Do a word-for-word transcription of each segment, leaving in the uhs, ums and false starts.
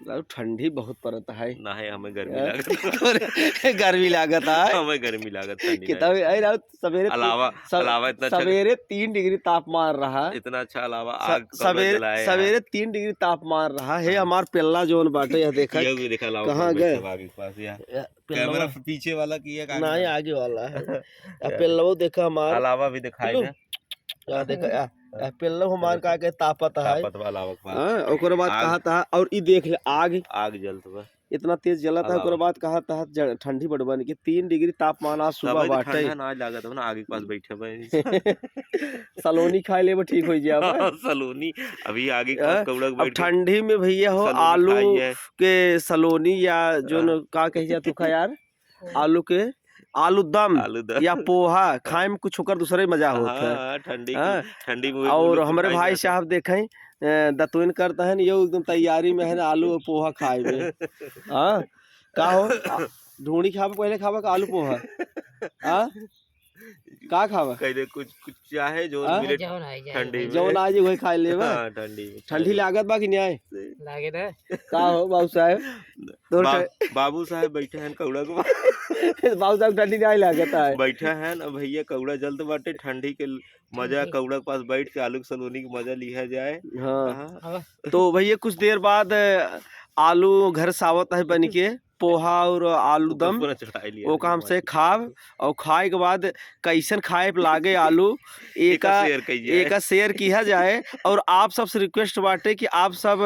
राउत, ठंडी बहुत पड़त है। ना है, हमें गर्मी हैं? लागत है। तोरे गर्मी लागत है। हमें गर्मी लागत ठंडी कितना में। भी, अरे राउत, सवेरे ती-, अलावा, सब-, अलावा इतना अच्छा सवेरे तीन डिग्री तापमान रहा। इतना अच्छा अलावा स-, आग कौन सवेरे, जलाए हैं? सवेरे तीन डिग्री तापमान रहा है। हाँ। हमार पेल्ला जोन बाटे, यह देखा। ये भी देखा, अलावा कहाँ कौन गए? बैठा बा आगे के पास, या या, पेल्ला कैमरा बा। पीछे वाला की है, आगे नहीं, वाला? आगे वाला है। या या। पेल्लवो देखा हमार। अलावा भी दिखाई पिल्लू। दे। या देखा, या, या पेल्लव हमार का के तापत है। तापत वाला आगे के पास। हाँ, ओकरे बाद हाँ। कहा था, और ई देख ले, आग। आग जलत बा। इतना तेज जलत है, अलावा। ओकरे बाद कहा था, ज-, ठंडी बड़ बन के तीन डिग्री तापमान आज सुबह तबे तो बाटे। ठंडा ना लागत हो ना, आगे के पास बैठे बा। सलोनी खाए लेबे ठीक हो जाए। हाँ, सलोनी। अभी आगे के पास हाँ, कौड़ा के अब बैठ के ठंडी में भैया हो, सलोनी आलू खाई है। के सलोनी या जोन हाँ। का कही जात उखा यार? आलू के, आलू दम आलू दम। या पोहा खाए में कुछ ओकर दूसरे मजा होत है। हाँ, ठंडी की, हाँ। ठंडी में वही और बोलो, हमरे खाई भाई जाता है। साहब देखें, अ, दतुइन करता है न, यो एकदम तैयारी में है न, आलू और पोहा खाए में। हाँ, का हो? आ, ढूंढी खाबे पहले खाबे का आलू पोहा? हाँ? का खाबा? कह दे कुछ, कुछ चाहे जो हाँ? मिले जौन आई जाए ठंडी भाई। में। जौन आई जाए वही खाए लेबा। हाँ, ठंडी में ठंडी खाए। लागत बा कि नहीं आए? सही। लागे ना। का हो बाबू साहब? तोर बा-, ठं- बाबू साहब बैठे हैं कौड़ा के पास। बाबू साहब ठंडी नहीं लागत है। बैठे हैं ना भैया, कौड़ा जलत बाटे, ठंडी के ल-, मजा ठंडी। कौड़ा के पास बैठ के आलू के सलोनी के मजा लिहा जाए। हाँ। हाँ। अब तो भैया कुछ देर बाद, अ, आलू घर से आवत है बन के। पोहा और आलू दम, पूरा चढ़ाई लिया ओका है हमसे माटी। खाब और खाए के बाद कैसन खाए पे लागे आलू, एका एका, share कइल जाए। एका share किया जाए। और आप सबसे request बाटे कि आप सब,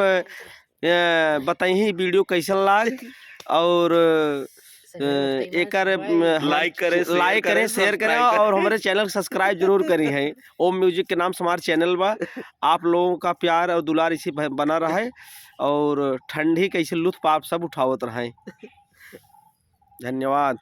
अ, बताइए video कैसन लाग और, अ, एकर, अ, like करें, share like करें, करें, share करें subscribe करें। और हमारे channel subscribe जरूर करी हैं। ओम music के नाम से हमारा channel बा। आप लोगों का प्यार और दुलार इसी भ-, बना रहे। और ठंडी कैसे लुत्फ आप सब उठावत रहें। धन्यवाद।